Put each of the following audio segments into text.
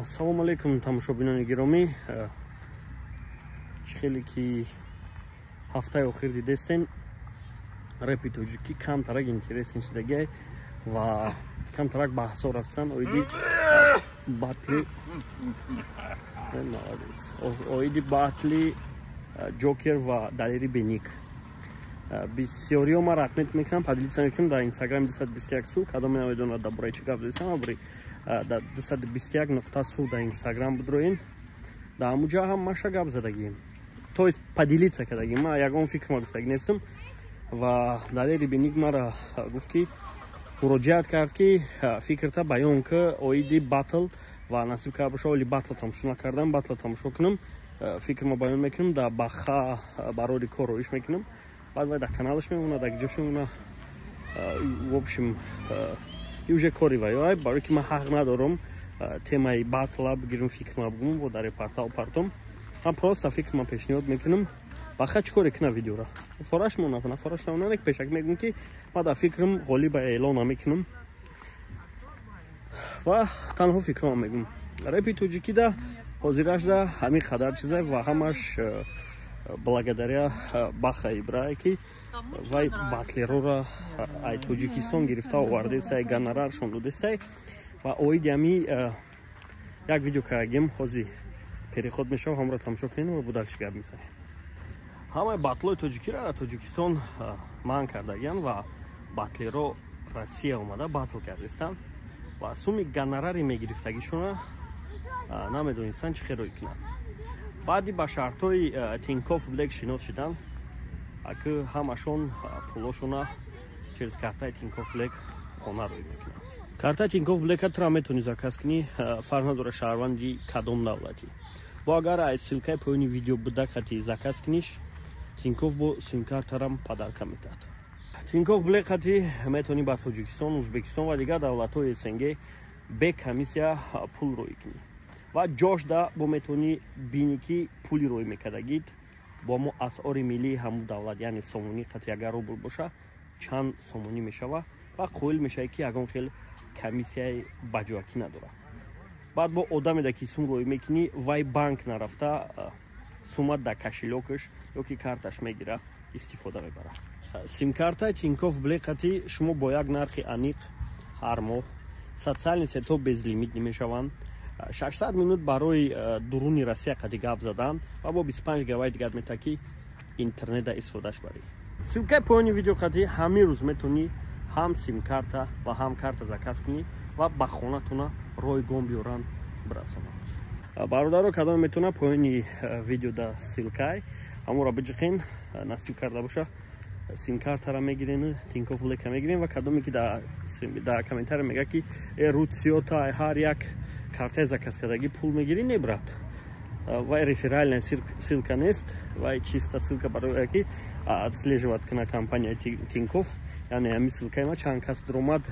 Ассалому алайкум, тамошобинони гиромӣ. Чӣ хеле ки ҳафтаи охир дидестем, репи тоҷикӣ камтарак интересен шидагиай ва камтарак баҳсҳо рафтан оиди батли Ҷокер ва Далери Беник. Бисёриҳо мара отмет мекунам, поделиться мекунам дар Инстаграми 221 су. Кадоме намедонад, дар бораи чӣ гап задисам, абри дар 221.su дар Инстаграм будроин, дар ҳамуҷа ҳам маша гап задагием, то есть поделиться кардагим. Ма ягон фикр ма гуфтагӣ нестам. Ва Далери Беник мара гуфт, ки муроҷиат кард, ки фикрта баён ки оиди батл. Ва насиб карда боша, оли батл тамошо накардам, батл тамошо кунам, фикрма баён мекунам, дар баха барори кор роиш мекунам. Баъд вай дар каналаш мемонад, дар ҷош мемонад. В общем, и уже кори вай, барое ки ман ҳақ надорам темаи батла бигирам, фикрма бигум во дар портал партом. Ман просто фикрма пешниҳод мекунам. Баха чӣ коре кина, видеора фораш монад, нафораш намонад. Пешак мегӯм, ки ман дар фикрам ғолиба эълон намекунам ва танҳо фикрама мегӯм. Репи тоҷикида ҳозирашда ҳамин қадар чиза ва ҳамаш благодаря Баха Ибрае, ки вай батлерора ай Тоҷикистон гирифта овардесай, гонораршон додесай. Ва оиди ҳами як видео кардагим, ҳозир переход мешава, ҳамро тамошо кунем ва будалши гап мезанем. Ҳамаи батлои тоҷикиро дар Тоҷикистон манъ кардагиян ва батлеро Россия омада батл кардистанд ва суми гонорари мегирифтагишона намедонистанд, чӣ хел рӯй кунанд. Баъди ба шартҳои Тинкоф Блек шинос шидан, аки ҳамашон пулошона через картаи Тинкоф Блек хона рӯй мекунанд. Картаи Тинкоф Блека тура метавонӣ заказ кунӣ, фарқ надора шаҳрванди кадом давлатӣ. Бо агар аз ссылкаи поёни видео буда қати заказ куниш, Тинкоф бо симкартарам подарка метаҳад. Тинкоф Блек қати метавонӣ ба Тоҷикистон, Ӯзбекистон ва дигар давлатҳои СНГ бе комиссия пул рӯй кунӣ ва ҷошда бо метавонӣ бинӣ, ки пули рӯй мекардагид бо мо асъори миллии ҳамун давлат, яъне сомонӣ қати агар рубл боша, чанд сомонӣ мешава ва қоил мешавӣ, ки ягон хел комиссияи баҷоакӣ надорад. Баъд бо одамеда ки сум рӯй мекунӣ, вай банк нарафта сума дар кошелёкаш ё ки карташ мегира, истифода мебарад. Симкартаи Тинкоф Блек қати шумо бо як нархи аниқ ҳар моҳ социальный сетьҳо безлимит мешаванд, 600 минут барои дуруни Россия қади гап задан ва бо 25 гигабайт дигар мета, ки интернета истифодаш барӣ. Ссылкаи поёни видео қади ҳамин рӯз метавонӣ ҳам симкарта ва ҳам карта заказ кунӣ ва ба хонатона ройгон биёранд, бирасонанд. Бародаро, кадоме метавона, поёни видео да ссылкай, ҳамонро биҷиқен. Насиб карда боша, симкартара мегирен, Тинкоф Блека мегирен. Ва кадоме ки дар комментария мега, ки э рутсиёта ҳар як картаи заказ кардагӣ пул мегирӣ, не, брат, вай реферальная ссылка нест, вай чиста ссылка барое ки отслеживать куна компания Тинкоф, яъне ҳами ссылкаи ма чанд кас дуромад,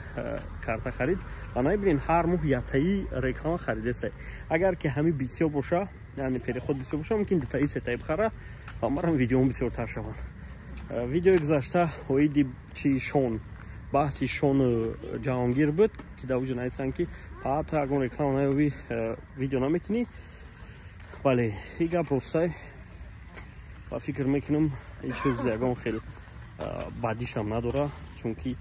карта харид. Ва наибинен, ҳар моҳ ятаи реклама харидесай. Агар ки ҳами бисёр боша, яъне переход бисёр боша, мумкин дутаи, сетаи бихара ва марам видеом бисёртар шаванд. Видеои гузашта оиди чи шон, баҳси Шону Ҷаҳонгир буд, ки дар уҷо нависанд, ки ҳатто ягон реклама наёбӣ, видео намекунӣ. Бале, и гап ростай ва фикр мекунам, ин чиз ягон хел бадишам надора, чунки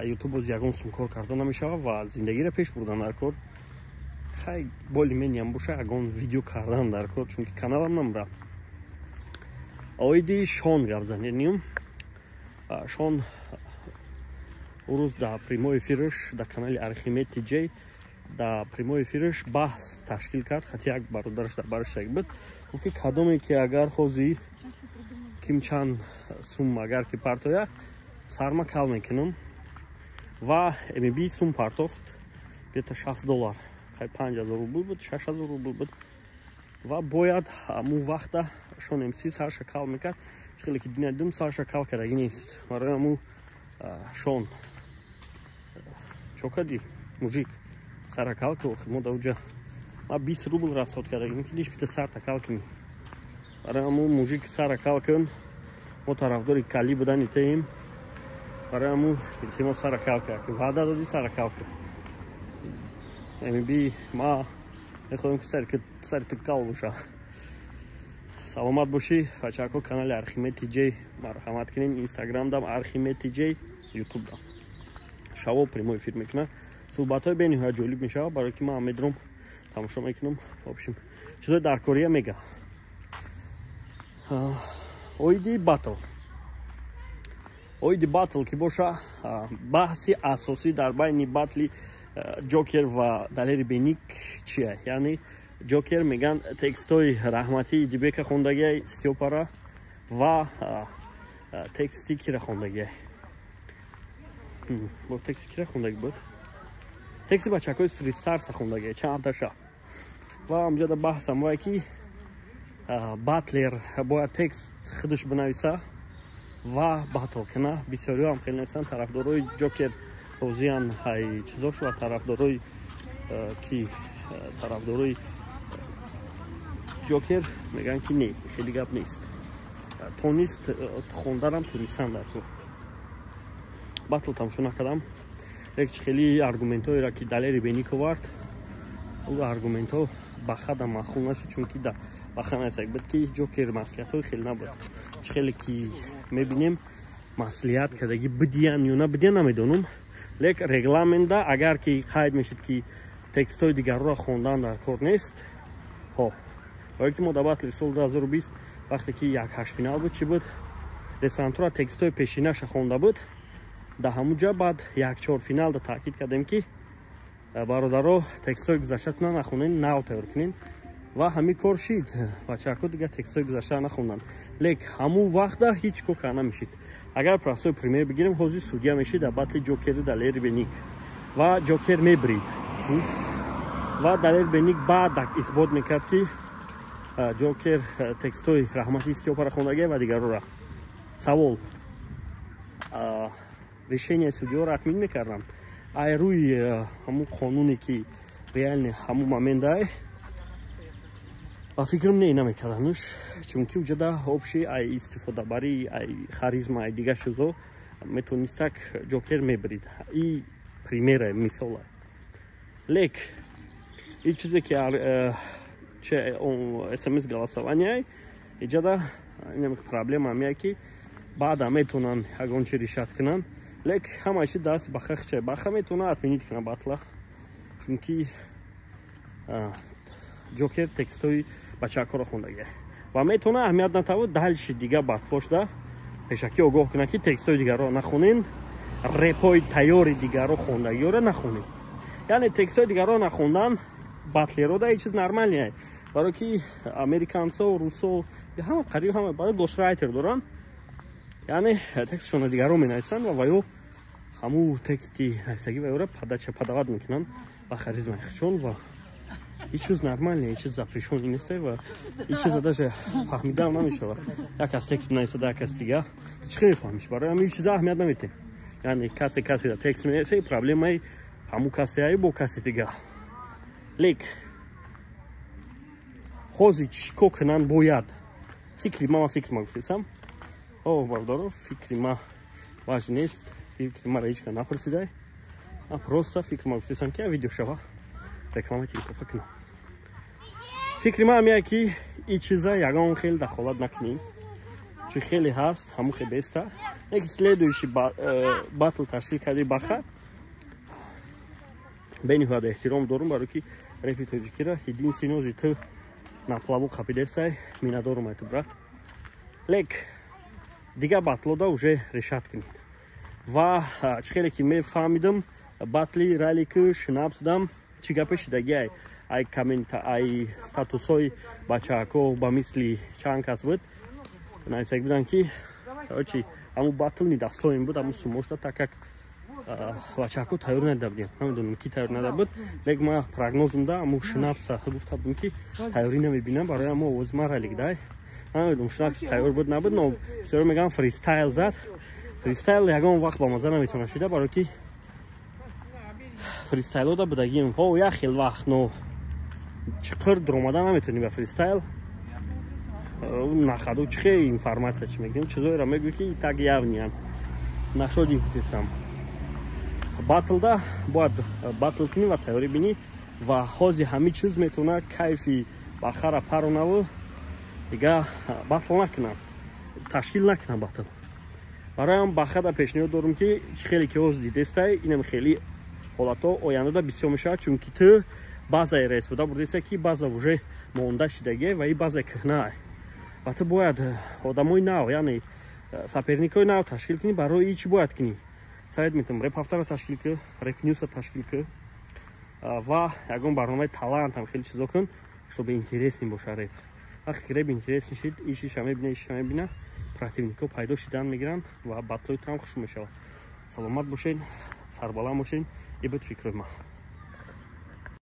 Ютуб боз ягон сум кор карда намешавад ва зиндагиро пеш бурдан дар кор. Хай, боли мениам боша, ягон видео кардан дар кор, чунки каналам намра. Оиди Шон гап занем. Шон рӯз дар прямой эфираш дар канали Архимед Тиҷей, дар прямой эфираш баҳс ташкил кард, хати як бародараш дар бараш як буд, гуфт, ки кадоме ки агар ҳози ким чанд сум агар ки партоя, сарма кал мекунам. Ва мб сум партофт, где-то 60 доллар, 5000 рубл буд, 6000 рубл буд. Ва бояд ҳамун вақта Шон МС сарша кал мекард. Хеле ки динадим, сарша кал кардаги нест. Барои ҳамун, Шон, чо кардӣ, мужик? Сара кал ку. Мо да уҷа ма 20 рубл расход кардагим, ки лиш бита сарта кал кунӣ. Барои ҳамун, мужик, сара кал кун. Мо тарафдори калӣ будани теем. Барои ҳамун, илтимос, сара кал кар, ваъда додӣ, сара кал кун. Мби ма Мехоҳем, ки сари ту кал боша. Саломат бошӣ, бачаҳако. Канали Архимед Тиҷей марҳамат кунем, Инстаграмдам Архимед Тиҷей, Ютубдам. Шаво прямой эфир мекунам, суҳбатҳои бениҳоят ҷолиб мешавад, барое ки ман медурам, тамошо мекунам. В общем, чизои даркория мега. Оиди батл, оиди батл ки боша, баҳси асосӣ дар байни батли Ҷокер ва Далери Беник чия? Яъне Ҷокер меган, текстҳои раҳматии Дибека хондагиай, Стёпара ва тексти кира хондагиай. Бо тексти кира хондаги буд? Тексти бачакҳои Сристарса хондагиай чандташа. Ва ҳамҷода баҳсам вае, ки батлер бояд текст худаш бинависа ва батл куна. Бисёриҳо ҳам хеле нависанд, тарафдорои Ҷокер розиян ҳай чизош ва тарафдорои ки тарафдорои Ҷокер мегӯянд, ки не, хеле гап нест, тонист хонданам тонистан дар ку. Батл тамошо накардам, як чи хеле аргументҳоеро, ки Далери Беник овард, ӯ аргументҳо ба хадам маъқул нашуд, чунки да баха насак буд, ки Ҷокер маслиҳатҳои хеле набуд. Чӣ хеле ки мебинем, маслиҳат кардагӣ бидиян ё набидиян, намедонам, лек регламентда агар ки қайд мешид, ки текстҳои дигарро хондан дар кор нест. Ҳо, барое ки мо дар батли соли 2020, вақте ки як ҳаштфинал буд, чӣ буд, Десантура текстҳои пешинаша хонда буд дар ҳамун ҷа. Баъд як чорфиналда таъкид кардем, ки бародаро, текстҳои гузаштатона нахонен, нав тайёр кунен. Ва ҳамин кор шид, бачаҳако дигар текстҳои гузашта нахонданд. Лек ҳамун вақта ҳеҷ кор карда намешид. Агар простой пример бигирем, ҳозир судья мешид дар батли Ҷокери Далери Беник ва Ҷокер мебрид ва Далер Беник баъдак исбот мекард, ки Ҷокер текстҳои раҳмати Стёпара хондагия ва дигарора. Савол: решение судьяро отмен мекардам? Ай рӯи ҳамун қонуне, ки реально ҳамун моментае, ба фикрам, не, намекардануш, чунки уҷада общий ай истифодабарӣ, ай харизма, ай дигар чизо метонистак Ҷокер мебрид. И примера, мисола. Лек и чизе, ки че смс голосование иҷада, инам проблема ҳамия, ки баъда метавонанд ягон чи решать кунанд. Лек ҳамаи чи даст баха хча, баха метавона отменить кунад батла, чунки Ҷокер текстҳои бачаҳакҳоро хондагия ва метавона аҳамият натавад, дальше дига батлошда пешакӣ огоҳ кунад, ки текстҳои дигарро нахонен, репҳои тайёри дигарро хондагиёро нахонен. Яъне текстҳои дигарро нахондан батлерода ҳеҷ чиз нормальный, барое ки американцо, русо, ҳама, қариб ҳама барои ghostwriter доранд, яъне текстшона дигарро менависанд ва ё ҳамун тексти нависагӣ ва ёра подавать мекунанд ба харизмаи худшон. Ва ҳеҷ чиз нормальный, ҳеҷ чиз запрещённый нест ва ҳеҷ чиза даже фаҳмидаам намешавад. Як кас текст менависад, як каси дига, ту чӣ мефаҳмиш? Барои ҳамин чиза аҳамият наметем. Яъне касе касе текст менависа, проблемаи ҳамун касеаи бо каси дига. Лек ҳозир чӣ кор кунанд бояд? Фикри ма, фикри ма гуфтесам, о бародаро, фикри ма важный нест, фикри мара ҳеҷ кас напурсидай. Ман просто фикри ма гуфтесам, ки видео шава, реклама телефофа кунам. Фикри ма ҳамия, ки и чиза ягон хел дахолат накунем, чун хеле ҳаст, ҳамун хел беста. Яки следующий батл ташкил карди баха, бениҳоят эҳтиром дорум, барое ки репи тоҷикира единственный ози ту на плаву қапидесай, миннатдорум ай ту, брат. Лек дигар батлода уже решать кунед. Ва чӣ хеле ки мефаҳмидам, батли Ралику Шнапсдам чӣ гапе шидагиай, ай коммента, ай статусҳои бачаҳако, ба мисли чанд кас буд, нависак буданд, ки короче, ҳамун батл недостоин буд, ҳамун сумошда, так как бачаҳако тайёр надида будем. Намедонам, ки тайёр нада буд, лек ма прогнозумда ҳамун Шнапса гуфта будем, ки тайёрӣ намебинам, барои ҳамун овози ма Ралик дай. Намедонам, Шнапс тайёр буд, набуд, но бисёр мегӯям, фристайл зад. Фристайл ягон вақт ба маза наметавона шида, барое ки фристайлода будагим ҳо як хел вақт, но чиқир дуромада наметавонӣ ба фристайл. Нахаду чӣ хел информация чӣ мегӯем, чизоеро мегӯй, ки так явный ан нашоди. Гуфтесам, батлда бояд батл кунӣ ва тайёрӣ бинӣ. Ва ҳози ҳамин чиз метавона кайфи Бахара паронаву дига батл накунам, ташкил накунам батл. Бароям Бахада пешниҳод дорам, ки чӣ хеле ки ҳоз дидестай, инам хеле ҳолатҳо ояндада бисёр мешавад, чунки ту базаеро истифода бурдеста, ки база уже монда шидагие ва и база кӯҳнаа, ва ту бояд одамои нав, яъне соперникҳои нав ташкил кунӣ. Барои и чӣ бояд кунӣ? Совет метавон: Реп ҳафтаро ташкил кӯ, Реп Ньюса ташкил кӯ ва ягон барномаи талант ҳам хеле чизо кун, чтобы интересный боша реп. Вақте ки реп интересный шид, ишиша мебина, ишиша мебина, противникҳо пайдо шидан мегиранд ва батлои ту ҳам хуш мешавад. Саломат бошед, сарбаланд бошед. И буд фикрои ман.